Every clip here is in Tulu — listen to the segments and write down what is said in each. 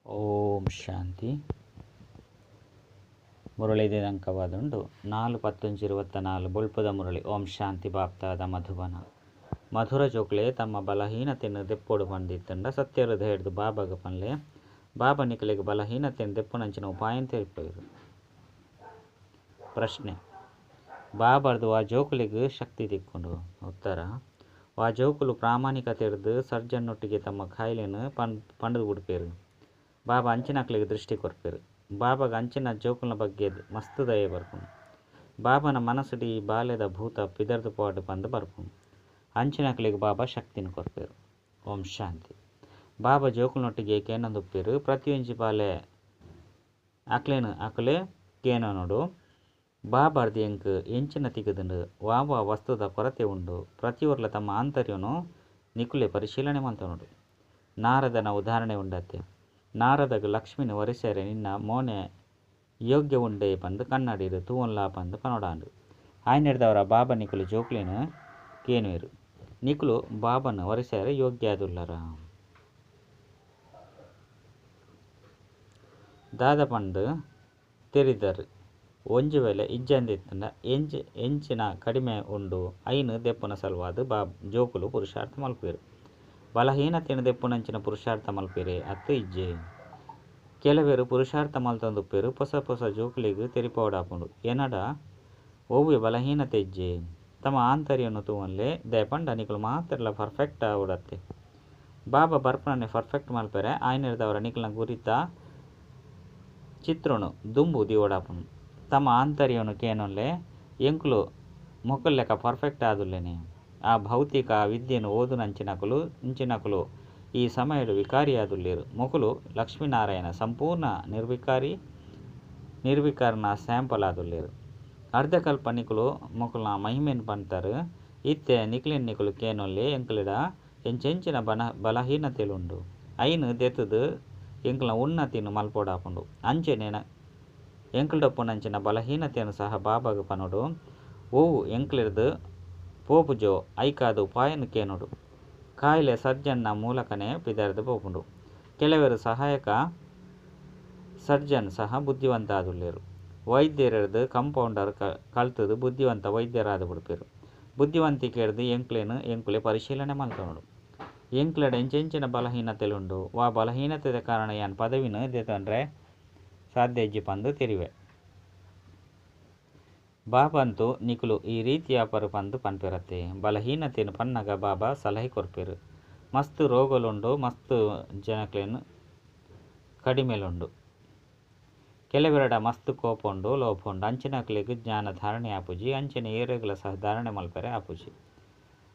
ಓಂ ಶಾಂತಿ. ಮುರಳಿ ದಿನಾಂಕವಾದುಂಡು 4-10-24 ಬೊಳ್ಪುದ ಮುರಳಿ. ಓಂ ಶಾಂತಿ. ಬಾಪ್ತಾದ ಮಧುಬನ. ಮಧುರ ಜೋಕ್ಲೆ ತಮ್ಮ ಬಲಹೀನತೆಯನ್ನು ದೆಪ್ಪೊಡು ಪಂದಿತ್ತಂಡ ಸತ್ಯ ಹೃದಯಡ್ದು ಬಾಬಾಗ ಪನ್ಲೆ. ಬಾಬಾ ನಿಕಲೆಗ್ ಬಲಹೀನತೆಯನ್ನು ದೆಪ್ಪುನಂಚಿನ ಉಪಾಯ ತೆರಿಪವೆರು. ಪ್ರಶ್ನೆ: ಬಾಬಾರ್ದು ವಾ ಜೋಕುಲೆಗ್ ಶಕ್ತಿ ತಿಕ್ಕುಂಡು? ಉತ್ತರ: ವಾ ಜೋಕುಲು ಪ್ರಾಮಾಣಿಕತೆಡ್ದು ಸರ್ಜನ್ನೊಟ್ಟಿಗೆ ತಮ್ಮ ಕಾಯಿಲೆನ್ ಪಂಡುದು ಬುಡ್ಪೆರ್. ಬಾಬಾ ಅಂಚಿನಕ್ಲೆಗ್ ದೃಷ್ಟಿ ಕೊರ್ಪೆರ್. ಬಾಬಾಗ್ ಅಂಚಿನ ಜೋಕುಲ್ನ ಬಗ್ಗೆ ಮಸ್ತ್ ದಯೆ ಬರ್ಪುಂಡು. ಬಾಬಾನ ಮನಸ್ಸುಡು ಈ ಬಾಲೆದ ಭೂತ ಪಿದರ್ದು ಪೋವಡ್ ಪಂದ್ ಬರ್ಪುಂಡು. ಅಂಚಿನಕ್ಲೆಗ್ ಬಾಬಾ ಶಕ್ತಿನ್ ಕೊರ್ಪೆರ್. ಓಂ ಶಾಂತಿ. ಬಾಬಾ ಜೋಕುಲ್ನೊಟ್ಟಿಗೆ ಕೇನೊಂದುಪ್ಪೆರ್. ಪ್ರತಿಯೊಂಜಿ ಬಾಲೆ ಅಕ್ಲೆನ್ ಅಕುಲೇ ಕೇನೊನೊಡು. ಬಾಬಾರ್ದು ಎಂಕ್ ಎಂಚಿನ ತಿಕ್ಕುದುಂಡು, ವಾ ವಾ ವಸ್ತುದ ಕೊರತೆ ಉಂಡು. ಪ್ರತಿಯೊರ್ಲ ತಮ್ಮ ಆಂತರ್ಯನು ನಿಕುಲೆ ಪರಿಶೀಲನೆ ಮಲ್ತೊನೊಡು. ನಾರದನ ಉದಾಹರಣೆ ಉಂಡತ್ತೆ. ನಾರದಗ್ ಲಕ್ಷ್ಮಿನ ವರಿಸೆರೆ ನಿನ್ನ ಮೋನೆ ಯೋಗ್ಯ ಉಂಡೆ ಪಂದ್ ಕನ್ನಡಿಡ್ ತೂವೊನ್ಲ ಪಂದ್ ಪನೊಡಾಂಡ್. ಆಯನೆಡ್ದಾವರ ಬಾಬಾ ನಿಕುಲು ಜೋಕ್ಲೆನ್ ಕೇನುವೆರ್. ನಿಕುಲು ಬಾಬಾನ ವರಿಸೆರೆ ಯೋಗ್ಯ ಆದುಲ್ಲರ. ದಾದ ಪಂದ್ ತೆರಿದರ್. ಒಂಜಿ ವೇಳೆ ಇಜ್ಜಂದೆ ಇತ್ತ್ಂಡ ಎಂಚಿನ ಕಡಿಮೆ ಉಂಡು ಐನ್ ದೆಪ್ಪುನ ಸಲುವಾದ್ ಜೋಕುಲು ಪುರುಷಾರ್ಥ ಮಲ್ಪುವೆರ್. ಬಲಹೀನತೆನ್ ದೆಪ್ಪುನಂಚಿನ ಪುರುಷಾರ್ಥ ಮಲ್ಪುವೆರೆ ಅತ್ತ್ ಇಜ್ಜೆ. ಕೆಲವೆರ್ ಪುರುಷಾರ್ಥ ಮಲ್ತೊಂದುಪ್ಪೆರ್. ಪೊಸ ಪೊಸ ಜೋಕುಲೆಗ್ ತೆರಿಪಾವೊಡಾಪುಂಡು ಎನಡ ಒವ್ವೆ ಬಲಹೀನತೆ ಇಜ್ಜೆ. ತಮ್ಮ ಆಂತರ್ಯನು ತೂವೊನ್ಲೆ ದಾಯೆ ಪಂಡ ನಿಕುಲು ಮಾತೆರ್ಲಾ ಪರ್ಫೆಕ್ಟ್ ಆವೊಡತ್ತೆ. ಬಾಬಾ ಬರ್ಪುನನೆ ಪರ್ಫೆಕ್ಟ್ ಮಲ್ಪೆರೆ. ಆಯನೆಡ್ದಾವರ ನಿಕಲ್ನ ಗುರಿತ ಚಿತ್ರೊನು ದುಂಬು ದೀವೊಡಾಪುಂಡು. ತಮ್ಮ ಆಂತರ್ಯನು ಕೇನೊನ್ಲೆ ಎಂಕುಲು ಮೊಕುಲೆಕ ಪರ್ಫೆಕ್ಟ್ ಆದುಲ್ಲೆನೆ. ಆ ಭೌತಿಕ ವಿದ್ಯೆನ್ ಓದುನಂಚಿನಕುಲು ಇಂಚಿನಕುಲು ಈ ಸಮಯಡ್ ವಿಕಾರಿಯಾದುಲ್ಲೆರ್. ಮೊಕುಲು ಲಕ್ಷ್ಮೀ-ನಾರಾಯಣ ಸಂಪೂರ್ಣ ನಿರ್ವಿಕಾರಿ ನಿರ್ವಿಕಾರನ ಸ್ಯಾಂಪಲ್ ಆದುಲ್ಲೆರ್. ಅರ್ಧಕಲ್ಪ ನಿಕುಲು ಮೊಕಲ್ನ ಮಹಿಮೆನ್ ಪಂತರ್. ಇತ್ತೆ ನಿಕಲೆನ್ ನಿಕುಲು ಕೇನೊನ್ಲೆ ಎಂಕಲೆಡ ಎಂಚೆಂಚಿನ ಬಲಹೀನತೆಲುಂಡು. ಐನ್ ದೆತ್ತುದು ಎಂಕಲ್ನ ಉನ್ನತಿನ್ ಮಲ್ಪೊಡಾಪುಂಡು. ಅಂಚನೆ ಎಂಕಲ್ಡೊಪ್ಪುನಂಚಿನ ಬಲಹೀನತೆನ್ ಸಹ ಬಾಬಾಗ್ ಪನೊಡು. ಒವು ಎಂಕ್ಲೆಡ್ದ್ ಪೋಪುಜೋ ಐಕಾದ್ ಉಪಾಯನ್ ಕೇನೊಡು. ಕಾಯಿಲೆ ಸರ್ಜನ್ ನ ಮೂಲಕನೇ ಪಿದರ್ದ್ ಪೋಪುಂಡು. ಕೆಲವೆರ್ ಸಹಾಯಕ ಸರ್ಜನ್ ಸಹ ಬುದ್ಧಿವಂತ ಆದುಲ್ಲೆರ್. ವೈದ್ಯೆರೆರ್ದ್ ಕಂಪೌಂಡರ್ ಕಲ್ತುದು ಬುದ್ಧಿವಂತ ವೈದ್ಯರಾದ್ ಬುಡ್ಪೆರ್. ಬುದ್ಧಿವಂತಿಕೆಡ್ದ್ ಎಂಕ್ಲೆನ್ ಎಂಕುಲೆ ಪರಿಶೀಲನೆ ಮಲ್ತೊನೊಡು. ಎಂಕ್ಲೆಡ ಎಂಚೆಂಚಿನ ಬಲಹೀನತೆಲುಂಡು. ವಾ ಬಲಹೀನತೆದ ಕಾರಣ ಯಾನ್ ಪದವಿನ್ ದೆತೊನ್ರೆ ಸಾಧ್ಯ ಇಜ್ಜಿ ಪಂದ್ ತೆರಿವೆ. ಬಾಬಾಂತು ನಿಕುಲು ಈ ರೀತಿಯಾಪರ್ ಪಂದ್ ಪನ್ಪೆರತ್ತೆ. ಬಲಹೀನತೆನ್ ಪನ್ನಗ ಬಾಬಾ ಸಲಹೆ ಕೊರ್ಪೆರ್. ಮಸ್ತ್ ರೋಗಲುಂಡು ಮಸ್ತ್ ಜನಕ್ಲೆನ್ ಕಡಿಮೆಲುಂಡು. ಕೆಲವೆರೆಡ ಮಸ್ತ್ ಕೋಪ ಉಂಡು ಲೋಭ ಉಂಡು. ಅಂಚಿನಕ್ಲೆಗ್ ಜ್ಞಾನ ಧಾರಣೆ ಆಪುಜಿ. ಅಂಚನೆ ಏರೆಗ್ಲ ಸಹ ಧಾರಣೆ ಮಲ್ಪೆರೆ ಆಪುಜಿ.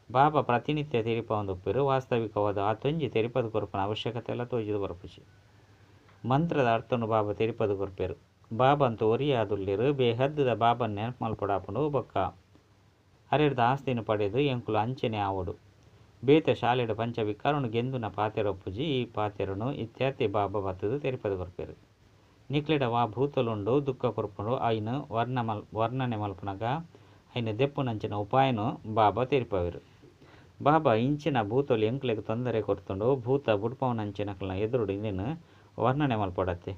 ಬಾಬಾ ಪ್ರತಿನಿತ್ಯ ತೆರಿಪಾವೊಂದುಪ್ಪೆರ್. ವಾಸ್ತವಿಕವಾದ್ ಆತೊಂಜಿ ತೆರಿಪಾದ್ ಕೊರ್ಪುನ ಅವಶ್ಯಕತೆಲ ತೋಜಿದ್ ಬರ್ಪುಜಿ. ಮಂತ್ರದ ಅರ್ಥನು ಬಾಬಾ ತೆರಿಪಾದ್ ಕೊರ್ಪೆರ್. ಬಾಬಾ ಅಂತೂ ಒರಿಯೇ ಆದುಲ್ಲೆರ್. ಬೇಹದ್ದ ಬಾಬಾನ್ ನೆನಪು ಮಲ್ಪೊಡಾಪುಂಡು. ಬೊಕ್ಕ ಅರೆಡ್ದ್ ಆಸ್ತಿನ್ ಪಡೆದು ಎಂಕುಲು ಅಂಚನೆ ಆವೊಡು. ಬೇತೆ ಶಾಲೆಡ್ ಪಂಚ ವಿಕಾರನು ಗೆಂದುನ ಪಾತೆರ ಉಪ್ಪುಜಿ. ಈ ಪಾತೆರನು ಇತ್ಯಾತೆ ಬಾಬಾ ಬತ್ತುದು ತೆರಿಪಾದ್ ಕೊರ್ಪೆರ್. ನಿಕ್ಲೆಡ ವಾ ಭೂತಲುಂಡು ದುಃಖ ಕೊರ್ಪುಂಡು ಐನ್ ವರ್ಣನೆ ಮಲ್ಪುನಗ ಐನ್ ದೆಪ್ಪುನಂಚಿನ ಉಪಾಯನು ಬಾಬಾ ತೆರಿಪಾವೆರ್. ಬಾಬಾ ಇಂಚಿನ ಭೂತಲು ಎಂಕ್ಲೆಗ್ ತೊಂದರೆ ಕೊರ್ತುಂಡು. ಭೂತ ಬುಡ್ಪವನಂಚಿನಕ್ಲೆನ ಎದುರುಡು ಇಂದೆನ್ ವರ್ಣನೆ ಮಲ್ಪೊಡತ್ತೆ.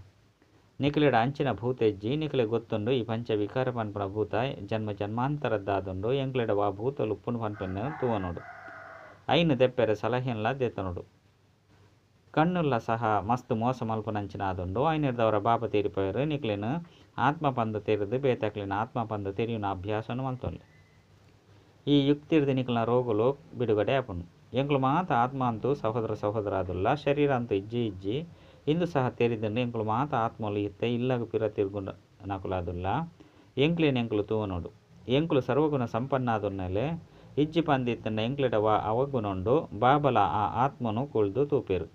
ನಿಕ್ಲೆಡ ಅಂಚಿನ ಭೂತ ಇಜ್ಜಿ. ನಿಕ್ಲೆಗ್ ಗೊತ್ತುಂಡು ಈ ಪಂಚ ವಿಕಾರ ಪನ್ಪುನ ಭೂತ ಜನ್ಮ ಜನ್ಮಾಂತರದ್ದಾದುಂಡು. ಎಂಕ್ಲೆಡ ವಾ ಭೂತಲು ಉಪ್ಪುಂಡು ಪನ್ಪಿನ ತೂವೊನೊಡು. ಐನ್ ದೆಪ್ಪೆರೆ ಸಲಹೆನ್ಲ ದೆತೊನೊಡು. ಕಣ್ಣುಲ್ಲ ಸಹ ಮಸ್ತ್ ಮೋಸ ಮಲ್ಪುನಂಚಿನ ಆದುಂಡು. ಐನೆಡ್ದಾವರ ಬಾಬಾ ತೆರಿಪಾವೆರ್ ನಿಕ್ಲೆನ್ ಆತ್ಮ ಪಂದ್ ತೆರಿದು ಬೇತೆಕ್ಲೆನ ಆತ್ಮ ಪಂದ್ ತೆರಿಯುನ ಅಭ್ಯಾಸನು ಮಲ್ತೊನ್ಲೆ. ಈ ಯುಕ್ತಿಡ್ದ್ ನಿಕಲ್ನ ರೋಗಲು ಬಿಡುಗಡೆ ಆಪುಂಡು. ಎಂಕುಲು ಮಾತ ಆತ್ಮ ಅಂತೂ ಸಹೋದರ ಸಹೋದರಾದುಲ್ಲ. ಶರೀರ ಅಂತೂ ಇಜ್ಜೇ ಇಜ್ಜಿ. ಇಂದು ಸಹ ತೆರಿದುಂಡು ಎಂಕುಲು ಮಾತ ಆತ್ಮಲು ಇತ್ತೆ ಇಲ್ಲಗ್ ಪಿರ ತಿರುಗುನಕುಲಾದುಲ್ಲ. ಎಂಕ್ಲೆನ್ ಎಂಕುಲು ತೂವೊನೊಡು. ಎಂಕುಲು ಸರ್ವಗುಣ ಸಂಪನ್ನಾದುಲ್ಲೆನೆ. ಇಜ್ಜಿ ಪಂದ್ ಇತ್ತುಂಡ ಎಂಕ್ಲೆಡ ವಾ ಅವಗುಣ ಉಂಡು ಬಾಬಾಲ ಆ ಆತ್ಮನು ಕುಲ್ದು ತೂಪೆರ್.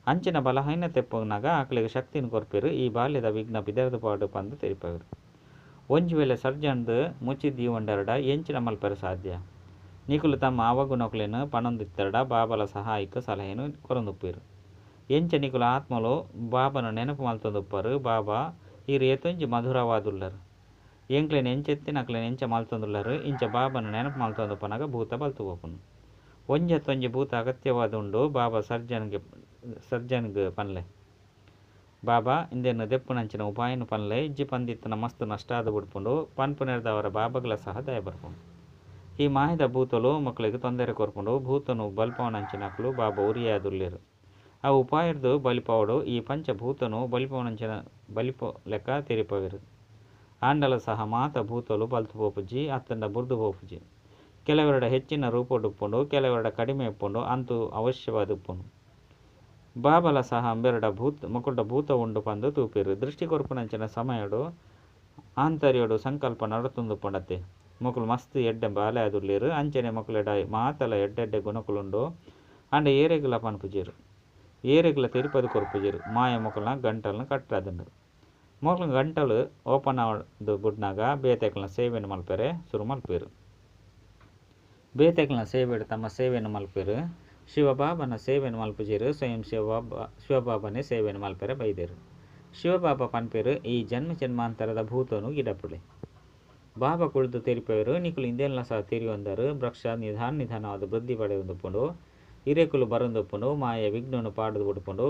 ಅಂಚಿನ ಬಲಹೀನತೆ ಉಪ್ಪುನಗ ಅಕ್ಲೆಗ್ ಶಕ್ತಿನ್ ಕೊರ್ಪೆರ್. ಈ ಬಾಲ್ಯದ ವಿಘ್ನ ಪಿದರ್ದ್ ಪೋವಡ್ ಪಂದ್ ತೆರಿಪಾವೆರ್. ಒಂಜಿ ವೇಳೆ ಸರ್ಜನ್ದ್ ಮುಚ್ಚಿದ್ ದೀವೊಂಡರ್ಡ ಎಂಚಿನ ಮಲ್ಪೆರೆ ಸಾಧ್ಯ. ನಿಕುಲು ತಮ್ಮ ಅವಗುಣಕ್ಲೆನ್ ಪನೊಂದಿತ್ತರ್ಡ ಬಾಬಾಲ ಸಹ ಐಕ್ ಸಲಹೆನ್ ಕೊರೊಂದುಪ್ಪೆರ್. ಎಂಚ ನಿಕುಲು ಆತ್ಮಲು ಬಾಬಾನ ನೆನಪು ಮಲ್ತೊಂದುಪ್ಪರ್. ಬಾಬಾ ಈರ್ ಏತೊಂಜಿ ಮಧುರವಾದುಲ್ಲರ್. ಎಂಕ್ಲೆನ್ ಎಂಚೆತ್ತಿನಕ್ಲೆನ್ ಎಂಚ ಮಲ್ತೊಂದುಲ್ಲರ್. ಇಂಚ ಬಾಬಾನ ನೆನಪು ಮಲ್ತೊಂದುಪ್ಪುನಗ ಭೂತ ಬಲ್ತು ಪೋಪುಂಡು. ಒಂಜತ್ತೊಂಜಿ ಭೂತ ಅಗತ್ಯವಾದ್ ಉಂಡು. ಬಾಬಾ ಸರ್ಜನ್ಗ್ ಪನ್ಲೆ. ಬಾಬಾ ಇಂದೆನ್ ದೆಪ್ಪುನಂಚಿನ ಉಪಾಯನ್ ಪನ್ಲೆ ಇಜ್ಜಿ ಪಂದಿತ್ತಿನ ಮಸ್ತ್ ನಷ್ಟ ಆದ್ ಬುಡ್ಪುಂಡು ಪನ್ಪುನೆರ್ದಾವರ ಬಾಬಾಗ್ಲ ಸಹ ದಯ ಬರ್ಪುಂಡು. ಈ ಮಾಯದ ಭೂತೊಲು ಮೊಕ್ಲೆಗ್ ತೊಂದರೆ ಕೊರ್ಪುಂಡು. ಭೂತೊನು ಬಲ್ಪಾವುನಂಚಿನಕುಲು ಬಾಬಾ ಒರಿಯೇ ಆದುಲ್ಲೆರ್. ಆ ಉಪಾಯರ್ದ್ ಬಲಿಪಾವೊಡು. ಈ ಪಂಚ ಭೂತೊನು ಬಲಿಪಾವುನಂಚಿನ ಬಲಿಪು ಲೆಕ್ಕ ತೆರಿಪಾವೆರ್. ಆಂಡಲ ಸಹ ಮಾತ ಭೂತೊಲು ಬಲ್ತ್ ಪೋಪುಜಿ ಅತ್ತುಂಡ ಬುರ್ದು ಪೋಪುಜಿ. ಕೆಲವೆರ್ಡ ಹೆಚ್ಚಿನ ರೂಪೊಡು ಉಪ್ಪುಂಡು ಕೆಲವೆರ್ಡ ಕಡಿಮೆ ಉಪ್ಪುಂಡು ಅಂತೂ ಅವಶ್ಯವಾದ್ ಉಪ್ಪುಂಡು. ಬಾಬಲ ಸಹ ಅಂಬೆರ್ಡ ಭೂತ ಮೊಕಲ್ಡ ಭೂತ ಉಂಡು ಪಂದ್ ತೂಪೆರ್. ದೃಷ್ಟಿ ಕೊರ್ಪುನಂಚಿನ ಸಮಯೊಡು ಆಂತರ್ಯೊಡು ಸಂಕಲ್ಪ ನಡತೊಂದು ಉಪ್ಪುಂಡತೆ. ಮೊಕುಲು ಮಸ್ತ್ ಎಡ್ಡೆ ಬಾಲೆ ಆದುಲ್ಲೆರ್ ಅಂಚನೆ ಮೊಕುಲೆಡ ಮಾತಲ ಎಡ್ಡೆ ಎಡ್ಡೆ ಗುಣಕುಲುಂಡು. ಆಂಡ ಏರೆಗ್ಲ ಪನ್ಪುಜೆರ್. ಏರೆಗ್ಲ ತೆರಿಪಾದ್ ಕೊರ್ಪುಜೆರ್. ಮಾಯ ಮೊಕಲ್ನ ಗಂಟಲ್ನ್ ಕಟ್ಟಾದ್ಂಡ್. ಮೊಕಲ್ನ ಗಂಟಲು ಓಪನ್ ಆದ್ ಬುಡ್ನಗ ಬೇತೆಕ್ಲೆನ ಸೇವೆನ್ ಮಲ್ಪೆರೆ ಸುರು ಮಲ್ಪುವೆರ್. ಬೇತೆಕ್ಲೆನ ಸೇವೆಡ್ ತಮ್ಮ ಸೇವೆನ್ ಮಲ್ಪುವೆರ್. ಶಿವಬಾಬನ ಸೇವೆನ್ ಮಲ್ಪುಜೆರ್. ಸ್ವಯಂ ಶಿವಬಾಬಾ ಶಿವಬಾಬನೇ ಸೇವೆನ್ ಮಲ್ಪೆರೆ ಬೈದೆರ್. ಶಿವಬಾಬಾ ಪನ್ಪೆರ್ ಈ ಜನ್ಮ ಜನ್ಮಾಂತರದ ಭೂತೊನು ಗಿಡಪುಲೆ. ಬಾಬಾ ಕುಲ್ದು ತೆರಿಪಾವೆರ್ ನಿಕುಲು ಇಂದೆನ್ಲ ಸಹ ತೆರಿಯೊಂದರ್. ವೃಕ್ಷ ನಿಧಾನ ನಿಧಾನವಾದ್ ವೃದ್ಧಿ ಪಡೆಯೊಂದುಪ್ಪುಂಡು. ಇರೆಕುಲು ಬರೊಂದುಪ್ಪುಂಡು. ಮಾಯೆ ವಿಘ್ನನ್ ಪಾಡ್ದ್ ಬುಡ್ಪುಂಡು.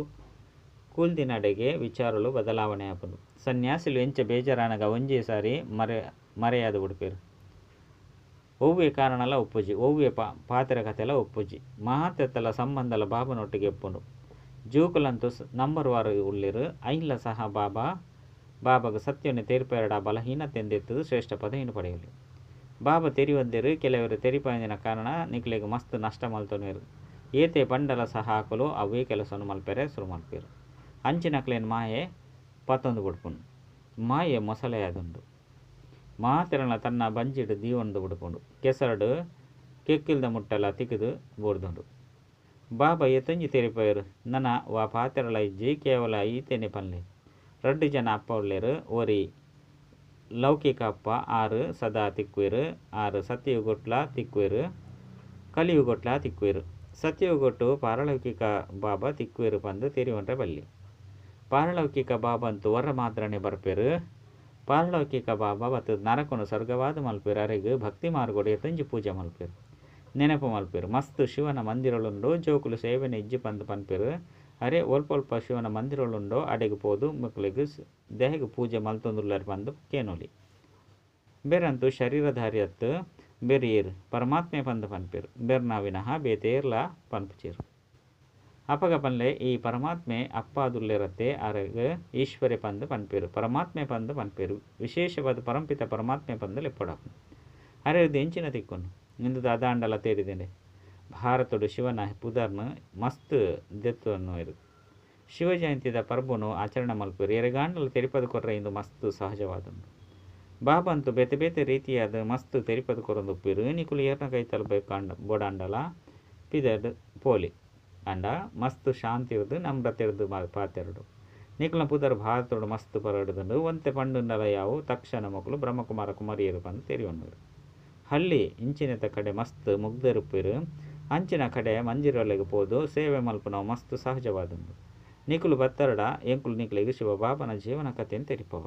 ಕುಲ್ದಿನಡೆಗೆ ವಿಚಾರಲು ಬದಲಾವಣೆ ಆಪುಂಡು. ಸನ್ಯಾಸಿಲು ಎಂಚ ಬೇಜಾರಾನಗ ಒಂಜೇ ಸಾರಿ ಮರೆ ಮರೆಯಾದ್ ಬುಡ್ಪೆರ್. ಒವ್ವೇ ಕಾರಣಲ ಉಪ್ಪುಜಿ. ಒವ್ವೇ ಪಾತೆರಕತೆಲ ಉಪ್ಪುಜಿ. ಮಾತೆತ್ತಲ ಸಂಬಂಧಲ ಬಾಬನೊಟ್ಟಿಗೆ ಉಪ್ಪುಂಡು. ಜೋಕುಲಂತೂ ನಂಬರ್ ವಾರ್ ಉಲ್ಲೆರ್. ಐನ್ಲ ಸಹ ಬಾಬಾ ಬಾಬಾಗ್ ಸತ್ಯೊನು ತೆರಿಪಾಯೆರ್ಡ ಬಲಹೀನತೆನ್ ದೆತ್ತುದು ಶ್ರೇಷ್ಠ ಪದವಿನ್ ಪಡೆಯೊಲಿ. ಬಾಬಾ ತೆರಿಯೊಂದೆರ್ ಕೆಲವೆರ್ ತೆರಿಪಾಯಂದಿನ ಕಾರಣ ನಿಕ್ಲೆಗ್ ಮಸ್ತ್ ನಷ್ಟ ಮಲ್ತೊನುವೆರ್. ಏತೆ ಪಂಡಲ ಸಹ ಅಕುಲು ಅವ್ವೇ ಕೆಲಸನ್ ಮಲ್ಪೆರೆ ಸುರು ಮಲ್ಪುವೆರ್. ಅಂಚಿನಕ್ಲೆನ್ ಮಾಯೆ ಪತೊಂದು ಬುಡ್ಪುಂಡು. ಮಾಯೆ ಮೊಸಳೆ ಆದುಂಡು. ಮಾತೆರ್ನ ತನ್ನ ಬಂಜಿಡ್ ದೀವೊಂದು ಬುಡ್ಪುಂಡು. ಕೆಸರ್ಡ್ ಕೆಕ್ಕಿಲ್ದ ಮುಟ್ಟಲ ತಿಕ್ಕುದು ಬೂರ್ದುಂಡು. ಬಾಬಾ ಏತೊಂಜಿ ತೆರಿಪಾಯೆರ್ ನನ ವಾ ಪಾತೆರಲ ಇಜ್ಜಿ ಕೇವಲ ಈತೆನೆ ಪನ್ಲೆ. ರಡ್ಡ್ ಜನ ಅಪ್ಪ ಉಲ್ಲೆರ್. ಒರಿ ಲೌಕಿಕ ಅಪ್ಪ ಆರ್ ಸದಾ ತಿಕ್ಕುವೆರ್. ಆರ್ ಸತ್ಯಯುಗೊಟ್ಲಾ ತಿಕ್ಕುವೆರ್. ಕಲಿಯುಗೊಟ್ಲಾ ತಿಕ್ಕುವೆರ್. ಸತ್ಯಯುಗೊಟ್ಟು ಪಾರಲೌಕಿಕ ಬಾಬಾ ತಿಕ್ಕುವೆರ್ ಪಂದ್ ತೆರಿಯೊನ್ರೆ ಬಲ್ಲಿ. ಪಾರಲೌಕಿಕ ಬಾಬಾ ಅಂತೂ ವರ ಮಾತ್ರನೇ ಬರ್ಪೆರ್. ಪಾರಲೌಕಿಕ ಬಾಬಾ ಬತ್ತುದು ನರಕನ್ ಸ್ವರ್ಗವಾದ್ ಮಲ್ಪುವೆರ್. ಅರೆಗ್ ಭಕ್ತಿ ಮಾರ್ಗಡ್ ಏತೊಂಜಿ ಪೂಜೆ ಮಲ್ಪುವೆರ್. ನೆನಪು ಮಲ್ಪುವೆರ್. ಮಸ್ತ್ ಶಿವನ ಮಂದಿರೊಲುಂಡು. ಜೋಕುಲು ಸೇವೆನೆ ಇಜ್ಜಿ ಪಂದ್ ಪನ್ಪೆರ್. ಅರೆ ಒಲ್ಪ ಒಲ್ಪ ಶಿವನ ಮಂದಿರೊಲುಂಡೋ ಅಡೆಗ್ ಪೋದು ಮೊಕ್ಲೆಗ್ ದಾಯೆಗ್ ಪೂಜೆ ಮಲ್ತೊಂದುಲ್ಲೆರ್ ಪಂದ್ ಕೇನೊಲಿ. ಬೇರಂತೂ ಶರೀರಧಾರಿ ಅತ್ತ್ ಬೇರ್ ಏರ್ ಪರಮಾತ್ಮೆ ಪಂದ್ ಪನ್ಪೆರ್. ಬೇರ್ನ ವಿನಃ ಬೇತೆ ಏರ್ಲ ಪನ್ಪುಜೆರ್. ಅಪಗ ಪನ್ಲೆ ಈ ಪರಮಾತ್ಮೆ ಅಪ್ಪಾದುಲ್ಲೆರತ್ತೆ ಅರೆಗ್ ಈಶ್ವರೆ ಪಂದ್ ಪನ್ಪೆರ್. ಪರಮಾತ್ಮೆ ಪಂದ್ ಪನ್ಪೆರ್. ವಿಶೇಷವಾದ್ ಪರಂಪಿತ ಪರಮಾತ್ಮೆ ಪಂದ್ ಲೆಪ್ಪುಡಾಪುಂಡು. ಅರೆರ್ದ್ ಎಂಚಿನ ತಿಕ್ಕುಂಡು ಇಂದ್ ದಾದಾಂಡಲ ತೆರಿದುಂಡೆ. ಭಾರತಡ್ ಶಿವನ ಪುದರ್ನ್ ಮಸ್ತ್ ದೆತ್ತೊನುವೆರ್. ಶಿವ ಜಯಂತಿದ ಪರ್ಬನ್ ಆಚರಣೆ ಮಲ್ಪುವೆರ್. ಏರೆಗಾಂಡಲ ತೆರಿಪಾದ್ ಕೊರ್ರೆ ಇಂದು ಮಸ್ತ್ ಸಹಜವಾದುಂಡು. ಬಾಬಾ ಅಂತೂ ಬೇತೆ ಬೇತೆ ರೀತಿಯಾದ್ ಮಸ್ತ್ ತೆರಿಪಾದ್ ಕೊರೊಂದುಪ್ಪುವೆರ್. ನಿಕುಲು ಏರ್ನ ಕೈತಲ್ ಬೋಕಾಂಡ ಬೋಡಾಂಡಲ ಪಿದಡ್ ಪೋಲಿ. ಆಂಡ ಮಸ್ತ್ ಶಾಂತಿರ್ದ್ ನಮ್ರತೆರ್ದ್ ಪಾತೆರೊಡು. ನಿಕಲ್ನ ಪುದರ್ ಭಾರತಡ್ ಮಸ್ತ್ ಪರಡುದುಂಡು. ಒಂತೆ ಪಂಡುಂಡಲ ಯಾವು ತಕ್ಷಣ ಮೊಕುಲು ಬ್ರಹ್ಮಕುಮಾರ ಕುಮಾರಿಯೆರ್ ಪಂದ್ ತೆರಿಯೊನುವೆರ್. ಹಳ್ಳಿ ಇಂಚಿನೆತ ಕಡೆ ಮಸ್ತ್ ಮುಗ್ಧೆರ್ ಇಪ್ಪುವೆರ್. ಅಂಚಿನ ಕಡೆ ಮಂದಿರೊಲೆಗ್ ಪೋದು ಸೇವೆ ಮಲ್ಪುನವು ಮಸ್ತ್ ಸಹಜವಾದುಂಡು. ನಿಕುಲು ಬತ್ತರ್ಡ ಎಂಕುಲು ನಿಕ್ಲೆಗ್ ಶಿವಬಾಬನ ಜೀವನ ಕಥೆನ್ ತೆರಿಪಾವ.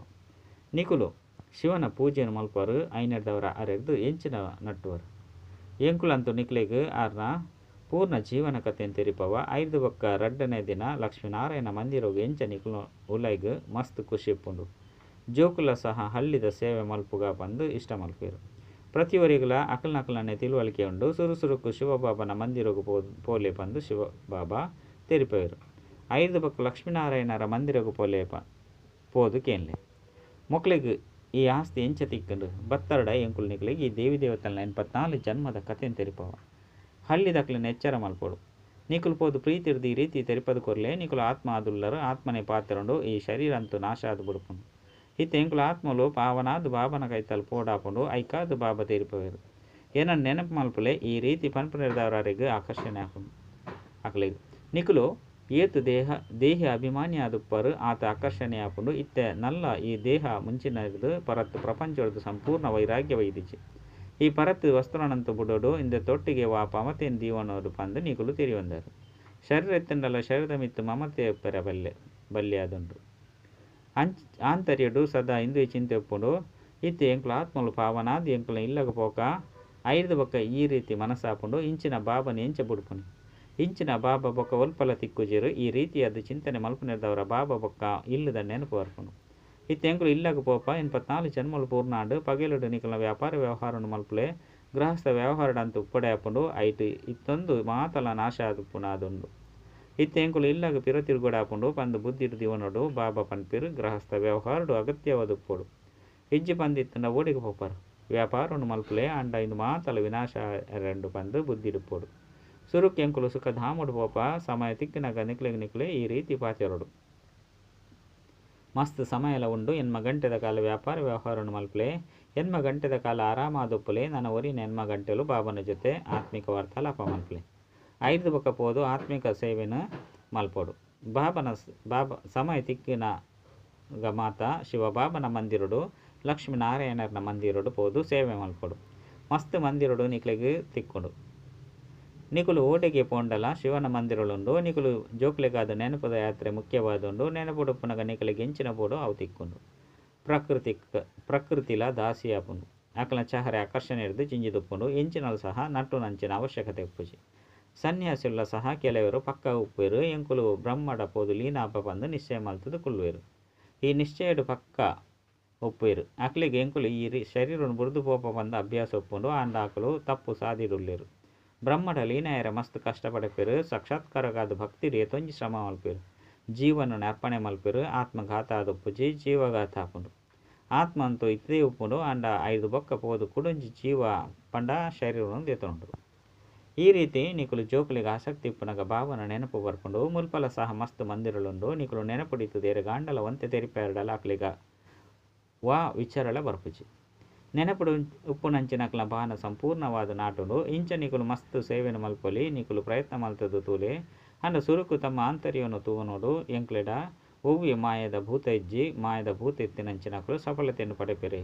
ನಿಕುಲು ಶಿವನ ಪೂಜೆನ್ ಮಲ್ಪುವರ್ ಐನೆರ್ದಾವರ ಅರೆರ್ದ್ ಎಂಚಿನ ನಟ್ಟುವರ್. ಎಂಕುಲಂತೂ ನಿಕ್ಲೆಗ್ ಆರ್ನ ಪೂರ್ಣ ಜೀವನ ಕಥೆನ್ ತೆರಿಪಾವ. ಐರ್ದ್ ಬೊಕ್ಕ ರಡ್ಡನೆ ದಿನ ಲಕ್ಷ್ಮೀನಾರಾಯಣ ಮಂದಿರಗ್ ಎಂಚ ನಿಕುಲು ಉಲೈಗ್ ಮಸ್ತ್ ಖುಷಿ ಇಪ್ಪುಂಡು. ಜೋಕುಲ ಸಹ ಹಳ್ಳಿದ ಸೇವೆ ಮಲ್ಪುಗ ಪಂದ್ ಇಷ್ಟ ಮಲ್ಪುವೆರ್. ಪ್ರತಿಯೊರಿಗ್ಲಾ ಅಕಲ್ನಕಲ್ನನೆ ತಿಳುವಳಿಕೆ ಉಂಡು. ಸುರು ಸುರುಕು ಶಿವಬಾಬನ ಮಂದಿರಗ್ ಪೋಲೆ ಪಂದ್ ಶಿವಬಾಬಾ ತೆರಿಪಾವೆರ್. ಐರ್ದ್ ಬೊಕ್ಕ ಲಕ್ಷ್ಮೀನಾರಾಯಣರ ಮಂದಿರಗ್ ಪೋಲೆ ಪೋದು ಕೇನ್ಲೆ. ಮೊಕ್ಲೆಗ್ ಈ ಆಸ್ತಿ ಎಂಚ ತಿಕ್ಕುಂಡು. ಬತ್ತರ್ಡ ಎಂಕುಲು ನಿಕ್ಲೆಗ್ ಈ ದೇವಿ ದೇವತೆಲ್ನ 84 ಜನ್ಮದ ಕಥೆನ್ ತೆರಿಪಾವ. ಹಳ್ಳಿದಕ್ಲೆನ್ ಎಚ್ಚರ ಮಲ್ಪೊಡು. ನಿಕುಲು ಪೋದು ಪ್ರೀತಿರ್ದ್ ಈ ರೀತಿ ತೆರಿಪಾದ್ ಕೊರ್ಲೆ. ನಿಕುಲು ಆತ್ಮ ಆದುಲ್ಲರ್. ಆತ್ಮನೆ ಪಾತೆರುಂಡು. ಈ ಶರೀರ ಅಂತೂ ನಾಶ ಆದ್ ಬುಡ್ಪುಂಡು. ಇತ್ತೆ ಎಂಕುಲು ಆತ್ಮಲು ಪಾವನಾದ್ ಬಾಬನ ಕೈತಲ್ ಪೋಡಾಪುಂಡು. ಐಕಾದ್ ಬಾಬಾ ತೆರಿಪಾವೆರ್. ಎನನ್ ನೆನಪು ಮಲ್ಪುಲೆ. ಈ ರೀತಿ ಪನ್ಪುನೆರ್ದಾವರ ಅರೆಗ್ ಆಕರ್ಷಣೆ ಆಪುಂಡು. ಅಕ್ಲೆಗ್ ನಿಕುಲು ಏತ್ ದೇಹ ದೇಹಿ ಅಭಿಮಾನಿ ಆದುಪ್ಪರ್ ಆತ್ ಆಕರ್ಷಣೆ ಆಪುಂಡು. ಇತ್ತೆ ನಲ್ಲ ಈ ದೇಹ ಮುಂಚಿನೆರ್ದ್ ಪರತ್ ಪ್ರಪಂಚೊರ್ದು ಸಂಪೂರ್ಣ ವೈರಾಗ್ಯ ಬೈದಿಜಿ. ಈ ಪರತ್ ವಸ್ತ್ರೊನಂತು ಬುಡೊಡು. ಇಂದೆತೊಟ್ಟಿಗೆ ವಾ ಮಮತೆನ್ ದೀವೊನೊಡು ಪಂದ್ ನಿಕುಲು ತೆರಿಯೊಂದರ್. ಶರೀರ ಇತ್ತುಂಡಲ ಶರೀರದ ಮಿತ್ತ್ ಮಮತೆ ಇಪ್ಪೆರೆ ಬಲ್ಲಿಯಾದುಂಡು. ಆಂತರ್ಯಡ್ ಸದಾ ಇಂದುವೆ ಚಿಂತೆ ಉಪ್ಪುಂಡು. ಇತ್ತೆ ಎಂಕುಲು ಆತ್ಮಲು ಪಾವನಾದ್ ಎಂಕಲ್ನ ಇಲ್ಲಗ್ ಪೋಕ. ಐರ್ದ್ ಬೊಕ್ಕ ಈ ರೀತಿ ಮನಸ್ಸಾಪುಂಡು. ಇಂಚಿನ ಬಾಬನ್ ಎಂಚ ಬುಡ್ಪುನಿ. ಇಂಚಿನ ಬಾಬಾ ಬೊಕ್ಕ ಒಲ್ಪಲ ತಿಕ್ಕುಜೆರ್. ಈ ರೀತಿಯಾದ್ ಚಿಂತನೆ ಮಲ್ಪುನೆರ್ದಾವರ ಬಾಬಾ ಬೊಕ್ಕ ಇಲ್ಲದ ನೆನಪು ಬರ್ಪುಂಡು. ಇತ್ತೆ ಎಂಕುಲು ಇಲ್ಲಗ್ ಪೋಪ 84 ಜನ್ಮಲು ಪೂರ್ಣ ಆಂಡ್. ಪಗೆಲುಡು ನಿಕಲ್ನ ವ್ಯಾಪಾರ ವ್ಯವಹಾರನ್ ಮಲ್ಪುಲೆ. ಗೃಹಸ್ಥ ವ್ಯವಹಾರಡ್ ಅಂತು ಉಪ್ಪಡೆ ಆಪುಂಡು. ಐಟ್ ಇತ್ತೊಂದು ಮಾತಲ ನಾಶ ಆದುಪ್ಪುನಾದುಂಡು. ಇತ್ತೆ ಎಂಕುಲು ಇಲ್ಲಗ್ ಪಿರ ತಿರುಗಡಾಪುಂಡು ಪಂದ್ ಬುದ್ಧಿಡ್ ದಿವೊನೊಡು. ಬಾಬಾ ಪನ್ಪೆರ್ ಗೃಹಸ್ಥ ವ್ಯವಹಾರಡ್ ಅಗತ್ಯವಾದ್ ಉಪ್ಪೊಡು. ಇಜ್ಜಿ ಪಂದ್ ಇತ್ತ್ಂಡ ಓಡೆಗ್ ಪೋಪರ್. ವ್ಯಾಪಾರನ್ ಮಲ್ಪುಲೆ ಆಂಡ ಇಂದು ಮಾತಲ ವಿನಾಶ ಆಯೆರೆ ಪಂದ್ ಬುದ್ಧಿಡ್ ಇಪ್ಪೊಡು. ಸುರುಕ್ ಎಂಕುಲು ಸುಖಧಾಮಡ್ ಪೋಪ. ಸಮಯ ತಿಕ್ಕಿನಗ ನಿಕ್ಲೆಗ್ ನಿಕುಲೇ ಈ ರೀತಿ ಪಾತೆರೊಡು. ಮಸ್ತ್ ಸಮಯಲ ಉಂಡು. ಎನ್ಮ ಗಂಟೆದ ಕಾಲ ವ್ಯಾಪಾರ ವ್ಯವಹಾರನ್ ಮಲ್ಪುಲೆ. ಎನ್ಮ ಗಂಟೆದ ಕಾಲ ಆರಾಮಾದ್ ಉಪ್ಪುಲೆ. ನನ ಒರಿನ ಎನ್ಮ ಗಂಟೆಲು ಬಾಬನ ಜೊತೆ ಆತ್ಮಿಕ ವಾರ್ತಾಲಾಪ ಮಲ್ಪುಲೆ. ಐರ್ದ್ ಬೊಕ್ಕ ಪೋದು ಆತ್ಮಿಕ ಸೇವೆನ್ ಮಲ್ಪೊಡು. ಬಾಬನ ಬಾಬಾ ಸಮಯ ತಿಕ್ಕಿನಗ ಮಾತ ಶಿವ ಬಾಬನ ಮಂದಿರಡು ಲಕ್ಷ್ಮೀ ನಾರಾಯಣನ ಮಂದಿರಡು ಪೋದು ಸೇವೆ ಮಲ್ಪೊಡು. ಮಸ್ತ್ ಮಂದಿರಡು ನಿಕ್ಲೆಗ್ ತಿಕ್ಕುಂಡು. ನಿಕುಲು ಓಡೆಗೆ ಪೋಂಡಲ ಶಿವನ ಮಂದಿರಳುಂಡು. ನಿಕುಲು ಜೋಕ್ಲೆಗಾದ್ ನೆನಪುದ ಯಾತ್ರೆ ಮುಖ್ಯವಾದುಂಡು. ನೆನಪುಡು ಉಪ್ಪುನಗ ನಿಕಲೆಗ್ ಎಂಚಿನ ಬೋಡು ಅವು ತಿಕ್ಕುಂಡು. ಪ್ರಕೃತಿ ಪ್ರಕೃತಿಲ ದಾಸಿ ಆಪುಂಡು. ಅಕಲ್ನ ಚಹರೆ ಆಕರ್ಷಣೆರ್ದ್ ಜಿಂಜಿದುಪ್ಪುಂಡು. ಎಂಚಿನಲ ಸಹ ನಟ್ಟುನಂಚಿನ ಅವಶ್ಯಕತೆ ಉಪ್ಪುಜಿ. ಸನ್ಯಾಸಿಲ ಸಹ ಕೆಲವೆರ್ ಪಕ್ಕ ಉಪ್ಪುವೆರ್. ಎಂಕುಲು ಬ್ರಹ್ಮಡ ಪೋದು ಲೀನ ಆಪ ಪಂದ್ ನಿಶ್ಚಯ ಮಲ್ತುದು ಕುಲ್ಲುವೆರ್. ಈ ನಿಶ್ಚಯಡ್ ಪಕ್ಕ ಉಪ್ಪುವೆರ್. ಅಕ್ಲೆಗ್ ಎಂಕುಲು ಈ ಶರೀರನ್ ಬುಡ್ದು ಪೋಪ ಪಂದ್ ಅಭ್ಯಾಸ ಉಪ್ಪುಂಡು. ಆಂಡ ಅಕುಲು ತಪ್ಪು ಸಾದಿಡುಲ್ಲೆರ್. ಬ್ರಹ್ಮಡ ಲೀನ ಆಯೆರೆ ಮಸ್ತ್ ಕಷ್ಟ ಪಡೆಪೆರ್. ಸಾಕ್ಷಾತ್ಕಾರಗಾದ್ ಭಕ್ತಿಡ್ ಏತೊಂಜಿ ಶ್ರಮ ಮಲ್ಪುವೆರ್. ಜೀವನನ್ ಅರ್ಪಣೆ ಮಲ್ಪುವೆರ್. ಆತ್ಮಘಾತ ಆದುಪ್ಪುಜಿ ಜೀವಘಾತ ಆಪುಂಡು. ಆತ್ಮ ಅಂತೂ ಇತ್ತದೇ ಉಪ್ಪುಂಡು. ಆಂಡ ಐರ್ದ್ ಬೊಕ್ಕ ಪೋದು ಕುಡೊಂಜಿ ಜೀವ ಪಂಡ ಶರೀರನ್ ದೆತೊನುಂಡು. ಈ ರೀತಿ ನಿಕುಲು ಜೋಕುಲೆಗ್ ಆಸಕ್ತಿ ಉಪ್ಪುನಗ ಬಾಬನ ನೆನಪು ಬರ್ಪುಂಡು. ಮುಲ್ಪಲ ಸಹ ಮಸ್ತ್ ಮಂದಿರಳುಂಡು. ನಿಕುಲು ನೆನಪುಡಿತ್ತುದು ಏರೆಗಾಂಡಲ ಒಂತೆ ತೆರಿಪಾಯೆರ್ಡಲ ಅಕ್ಲೆಗ್ ವಾ ವಿಚಾರಲ ಬರ್ಪುಜಿ. ನೆನಪುಡು ಉಪ್ಪುನಂಚಿನಕ್ಲೆನ ಬಾನ ಸಂಪೂರ್ಣವಾದ್ ನಾಟುಂಡು. ಇಂಚ ನಿಕುಲು ಮಸ್ತ್ ಸೇವೆನ್ ಮಲ್ಪೊಲಿ. ನಿಕುಲು ಪ್ರಯತ್ನ ಮಲ್ತುದು ತೂಲೆ. ಆಂಡ ಸುರುಕು ತಮ್ಮ ಆಂತರ್ಯನು ತೂವೊನೊಡು. ಎಂಕ್ಲೆಡ ಒವ್ವೆ ಮಾಯದ ಭೂತ ಇಜ್ಜಿ. ಮಾಯದ ಭೂತ ಇತ್ತಿನಂಚಿನಕುಲು ಸಫಲತೆನ್ ಪಡೆಪೆರೆ.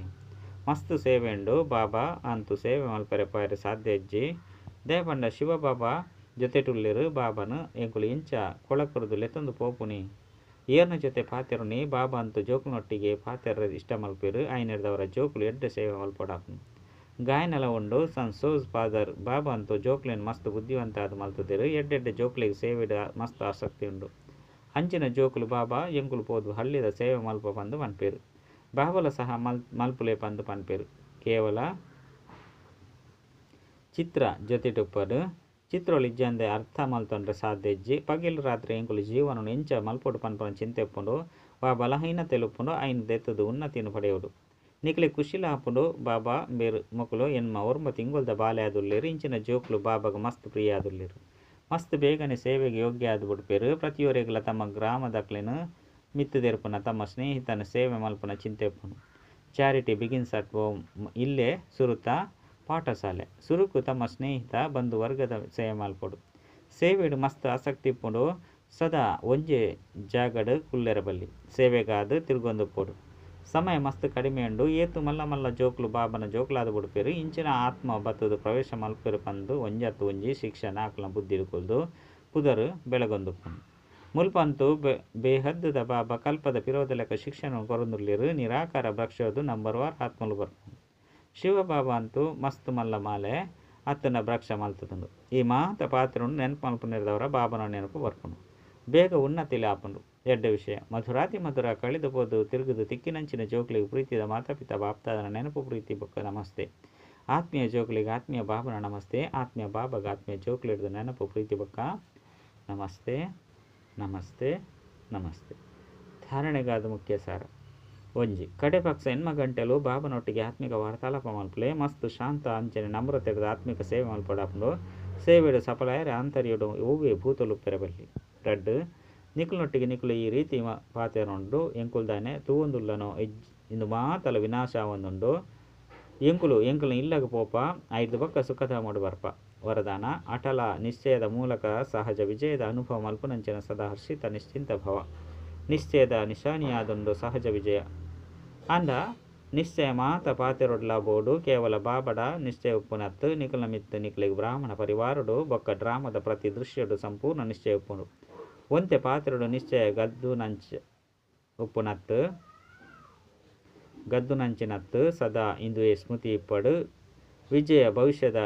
ಮಸ್ತ್ ಸೇವೆ ಉಂಡು. ಬಾಬಾ ಅಂತು ಸೇವೆ ಮಲ್ಪೆರೆ ಪೋಯೆರೆ ಸಾಧ್ಯ ಇಜ್ಜಿ. ದಾಯೆ ಪಂಡ ಶಿವ ಬಾಬಾ ಜೊತೆಟುಲ್ಲೆರ್. ಬಾಬಾನ ಎಂಕುಲು ಎಂಚ ಕೊಳಕುರ್ದು ಲೆತ್ತೊಂದು ಪೋಪುನಿ. ಏರ್ನ ಜೊತೆ ಪಾತೆರುನಿ. ಬಾಬಾ ಅಂತು ಜೋಕುಲ್ನೊಟ್ಟಿಗೆ ಪಾತೆರ್ರೆ ಇಷ್ಟ ಮಲ್ಪುವೆರ್. ಐನೆರ್ದಾವರ ಜೋಕುಲು ಎಡ್ಡೆ ಸೇವೆ ಮಲ್ಪೊಡಾಪುಂಡು. ಗಾಯನಲ ಉಂಡು. ಸನ್ಸೋಸ್ ಫಾದರ್ ಬಾಬಾ ಅಂತು ಜೋಕ್ಲೆನ್ ಮಸ್ತ್ ಬುದ್ಧಿವಂತ ಆದ್ ಮಲ್ತುದೆರ್. ಎಡ್ಡೆ ಎಡ್ಡೆ ಜೋಕ್ಲೆಗ್ ಸೇವೆಡ್ ಮಸ್ತ್ ಆಸಕ್ತಿ ಉಂಡು. ಅಂಚಿನ ಜೋಕುಲು ಬಾಬಾ ಎಂಕುಲು ಪೋದು ಹಳ್ಳಿದ ಸೇವೆ ಮಲ್ಪ ಪಂದ್ ಪನ್ಪೆರ್. ಬಾಬಾಲ ಸಹ ಮಲ್ಪುಲೆ ಪಂದ್ ಪನ್ಪೆರ್. ಕೇವಲ ಚಿತ್ರ ಜೊತೆಟ್ ಉಪ್ಪಡ್. ಚಿತ್ರೊಲು ಇಜ್ಜಂದೆ ಅರ್ಥ ಮಲ್ತೊಂಡ್ರೆ ಸಾಧ್ಯ ಇಜ್ಜಿ. ಪಗೆಲ್ ರಾತ್ರಿ ಎಂಕುಲು ಜೀವನನ್ ಎಂಚ ಮಲ್ಪೊಡು ಪನ್ಪುನ ಚಿಂತೆ ಉಪ್ಪುಂಡು. ವಾ ಬಲಹೀನತೆಲು ಉಪ್ಪುಂಡು ಐನ್ ದೆತ್ತುದು ಉನ್ನತಿನ್ ಪಡೆಯೊಡು. ನಿಕ್ಲೆಗ್ ಖುಷಿಲ ಆಪುಂಡು. ಬಾಬಾ ಮೇರ್ ಮೊಕುಲು ಎನ್ಮ ಒರ್ಂಬ ತಿಂಗೊಲ್ದ ಬಾಲೆ ಆದುಲ್ಲೆರ್. ಇಂಚಿನ ಜೋಕುಲು ಬಾಬಾಗ್ ಮಸ್ತ್ ಪ್ರಿಯ ಆದುಲ್ಲೆರ್. ಮಸ್ತ್ ಬೇಗನೆ ಸೇವೆಗ್ ಯೋಗ್ಯ ಆದ್ ಬುಡ್ಪೆರ್. ಪ್ರತಿಯೊರಿಗ್ಲ ತಮ್ಮ ಗ್ರಾಮದಕ್ಲೆನ್ ಮಿತ್ತ್ ದೇರ್ಪುನ ತಮ್ಮ ಸ್ನೇಹಿತನ ಸೇವೆ ಮಲ್ಪುನ ಚಿಂತೆ ಉಪ್ಪುಂಡು. ಚಾರಿಟಿ ಬಿಗಿನ್ಸ್ ಅಟ್ ಹೋಮ್ ಇಲ್ಲೇ ಸುರುತ ಪಾಠಶಾಲೆ. ಸುರುಕು ತಮ್ಮ ಸ್ನೇಹಿತ ಬಂಧು ವರ್ಗದ ಸೇವೆ ಮಲ್ಪೊಡು. ಸೇವೆಡ್ ಮಸ್ತ್ ಆಸಕ್ತಿ ಉಪ್ಪುಂಡು. ಸದಾ ಒಂಜೇ ಜಾಗಡ್ ಕುಲ್ಲೆರೆ ಬಲ್ಲಿ. ಸೇವೆಗಾದ್ ತಿರ್ಗೊಂದುಪ್ಪೊಡು. ಸಮಯ ಮಸ್ತ್ ಕಡಿಮೆ ಉಂಡು. ಏತ್ ಮಲ್ಲ ಮಲ್ಲ ಜೋಕುಲು ಬಾಬನ ಜೋಕುಲಾದ್ ಬುಡ್ಪೆರ್. ಇಂಚಿನ ಆತ್ಮ ಬತ್ತುದು ಪ್ರವೇಶ ಮಲ್ಪೆರ್ ಪಂದ್ ಒಂಜತ್ ಒಂಜಿ ಶಿಕ್ಷಣ ಅಕ್ಲ್ನ ಬುದ್ಧಿಡ್ ಕುಲ್ದು ಪುದರ್ ಬೆಳಗೊಂದುಪ್ಪುಂಡು. ಮುಲ್ಪಂತೂ ಬೇಹದ್ದುದ ಬಾಬಾ ಕಲ್ಪದ ಪಿರೋದ ಲೆಕ್ಕ ಶಿಕ್ಷಣ ಕೊರೊಂದುಲ್ಲೆರ್. ನಿರಾಕಾರ ವೃಕ್ಷರ್ದ್ ನಂಬರ್ ವಾರ್ ಆತ್ಮಲು ಬರ್ಪುಂಡು. ಶಿವ ಬಾಬಾ ಅಂತೂ ಮಸ್ತ್ ಮಲ್ಲ ಮಾಲೆ ಅತ್ತುಂಡ ವೃಕ್ಷ ಮಲ್ತುದುಂಡು. ಈ ಮಾತ ಪಾತ್ರನ್ ನೆನಪು ಮಲ್ಪುನೆರ್ದಾವರ ಬಾಬನ ನೆನಪು ಬರ್ಪುಂಡು. ಬೇಗ ಉನ್ನತಿಲ ಆಪುಂಡು. ಎಡ್ಡೆ ವಿಷಯ. ಮಧುರಾತಿ ಮಧುರ ಕಳೆದು ಪೋದು ತಿರುಗುದು ತಿಕ್ಕಿನಂಚಿನ ಜೋಕ್ಲೆಗ್ ಪ್ರೀತಿದ ಮಾತಾಪಿತಾ ಬಾಪ್ದಾದನ ನೆನಪು ಪ್ರೀತಿ ಬೊಕ್ಕ ನಮಸ್ತೆ. ಆತ್ಮೀಯ ಜೋಕ್ಲೆಗ್ ಆತ್ಮೀಯ ಬಾಬನ ನಮಸ್ತೆ. ಆತ್ಮೀಯ ಬಾಬಾಗ್ ಆತ್ಮೀಯ ಜೋಕ್ಲೆಡ್ದ್ ನೆನಪು ಪ್ರೀತಿ ಬೊಕ್ಕ ನಮಸ್ತೆ ನಮಸ್ತೆ ನಮಸ್ತೆ. ಧಾರಣೆಗಾದ ಮುಖ್ಯ ಸಾರ. ಒಂಜಿ ಕಡೆ ಪಕ್ಷ ಎನ್ಮ ಗಂಟೆಲು ಬಾಬನೊಟ್ಟಿಗೆ ಆತ್ಮಿಕ ವಾರ್ತಾಲಾಪ ಮಲ್ಪುಲೆ. ಮಸ್ತ್ ಶಾಂತ ಅಂಚನೆ ನಮ್ರತೆಡ್ದ್ ಆತ್ಮಿಕ ಸೇವೆ ಮಲ್ಪೊಡಾಪುಂಡು. ಸೇವೆಡ್ ಸಫಲ ಆಯೆರೆ ಆಂತರ್ಯೊಡು ಒವ್ವೆ ಭೂತೊಲು ಉಪ್ಪೆರೆ ಬಲ್ಲಿ. ರಡ್ಡ್ ನಿಕುಲ್ನೊಟ್ಟಿಗೆ ನಿಕುಲು ಈ ರೀತಿ ಪಾತೆರೊಂಡು ಎಂಕುಲ್ದಾನೆ ತೂವೊಂದುಲ್ಲನೋ ಇಂದು ಮಾತಲ ವಿನಾಶ ಆವೊಂದುಂಡು. ಎಂಕುಲು ಎಂಕಲ್ನ ಇಲ್ಲಗ್ ಪೋಪ ಐರ್ದ್ ಬೊಕ್ಕ ಸುಖಧಾಮಡ್ ಬರ್ಪ. ವರದಾನ ಅಟಲ ನಿಶ್ಚಯದ ಮೂಲಕ ಸಹಜ ವಿಜಯದ ಅನುಭವ ಮಲ್ಪುನಂಚಿನ ಸದಾ ಹರ್ಷಿತ ನಿಶ್ಚಿಂತ ಭವ. ನಿಶ್ಚಯದ ನಿಶಾನಿಯಾದುಂಡು ಸಹಜ ವಿಜಯ. ಆಂಡ ನಿಶ್ಚಯ ಮಾತ ಪಾತೆರೊಡ್ಲ ಬೋಡು ಕೇವಲ ಬಾಬಡ ನಿಶ್ಚಯ ಉಪ್ಪುನತ್ ನಿಕಲ್ನ ಮಿತ್ತ್ ನಿಕ್ಲೆಗ್ ಬ್ರಾಹ್ಮಣ ಪರಿವಾರಡ್ ಬೊಕ್ಕ ಡ್ರಾಮದ ಪ್ರತಿ ದೃಶ್ಯಡ್ ಸಂಪೂರ್ಣ ನಿಶ್ಚಯ ಉಪ್ಪುಂಡು. ಒಂತೆ ಪಾತೆರೊಡು ನಿಶ್ಚಯ ಗದ್ದುನಂಚ ಉಪ್ಪುನತ್ ಗದ್ದುನಂಚಿನತ್ ಸದಾ ಇಂದುವೆ ಸ್ಮೃತಿ ಇಪ್ಪಡ್. ವಿಜಯ ಭವಿಷ್ಯದ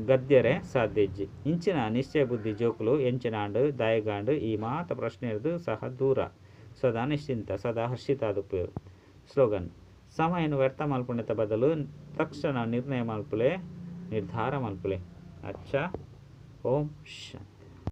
ಗದ್ಯರೆ ಸಾಧ್ಯ ಇಜ್ಜಿ. ಇಂಚಿನ ನಿಶ್ಚಯ ಬುದ್ಧಿ ಜೋಕುಲು ಎಂಚಿನಾಂಡ್, ದಾಯೆಗಾಂಡ್ ಈ ಮಾತ ಪ್ರಶ್ನೆರ್ದ್ ಸಹ ದೂರ, ಸದಾ ನಿಶ್ಚಿಂತ, ಸದಾ ಹರ್ಷಿತ ಆದುಪ್ಪುವೆರ್. ಸ್ಲೋಗನ್, ಸಮಯನ್ ವ್ಯರ್ಥ ಮಲ್ಪುನೆತ ಬದಲು ತಕ್ಷಣ ನಿರ್ಣಯ ಮಲ್ಪುಲೆ, ನಿರ್ಧಾರ ಮಲ್ಪುಲೆ. ಅಚ್ಚಾ, ಓಂ ಶಾಂತಿ.